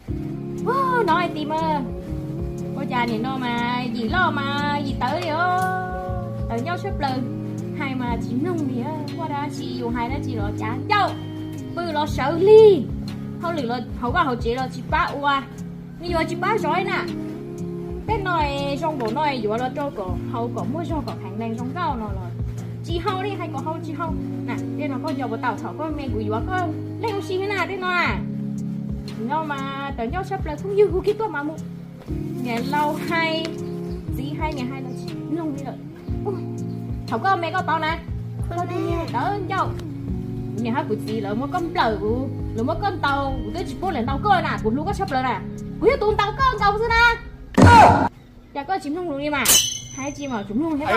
Hnov hais tias mas, ua cas nim no mas yim loj mas yim tawv li os, tawv ncauj tshaj plaws, hais mas tsis mloog li. Ua dab tsi, yus hais dab tsi los cav ncauj, pw los sawv lig, hauj lwm los hauv vaj hauv tsev los tsis pab ua, nws yuav tsis pab zov na. Tej no zoo npaum no yuav los rau kom haus kom muaj zog kom kheev lees zoo nkauj no los tsis haus li, hais kom haus tsis haus na. Tej no koj nco puas tau, thaum koj me kuv yuav koj leej ua si na tej no na. No mas tawv ncauj tshaj plaws, phooj ywg hu kiag tuaj mas mus. Niam laus hais, txiv hais, niam hais los tsis mloog li lawm. Thaum koj me koj paub na, koj niag tawv ncauj, kuv niam hab kuv txiv lawv muab koj nplawm kuv, lawv muab koj ntaus, kuv twb tsis pub lawv ntaus koj na, kuv hlub koj tshaj plaws na, kuv yog tus ntaus koj nkaus xwb na. Cas koj tsis mloog lus li mas, hais tsis mas tsis mloog thiab.